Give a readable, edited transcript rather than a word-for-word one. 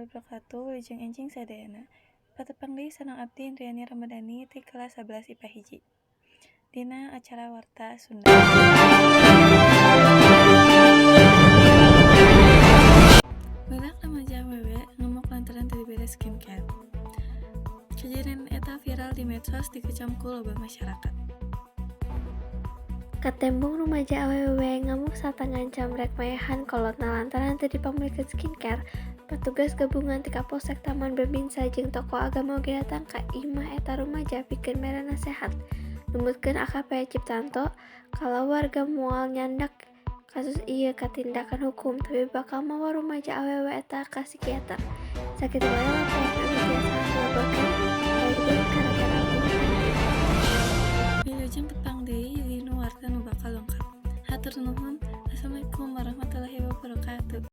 Wabarakatuh. Wilujeng enjing sadayana. Patepang deui sareng abdi, Indriani Ramadhani, ti kelas 11 IPA 1. Dina acara Warta Sunda. Budak remaja awewe ngamuk lantaran teu dibere skincare. Kejadian eta viral di medsos, dikecam ku loba masyarakat. Katembong rumaja awewe ngamuk sarta ngancam rek maehan kolotna lantaran teu dipamulikeun skincare. Patugas gabungan ti Kapolsek Taman Babinsa jeung tokoh agama oge datang ka imah eta rumaja pikeun mere nasehat. Numutkeun AKP Ciptanto, kalawarga moal nyandak kasus ieu ka tindakan hukum, tapi bakal mawa rumaja awewe eta ka psikiater. Sakitu wae laporan anu tiasa dilaporkeun, balik deui ka rekan abdi. Wilujeng tepang deui dina warta nu bakal lengkap. Hatur nuhun. Assalamualaikum warahmatullahi wabarakatuh.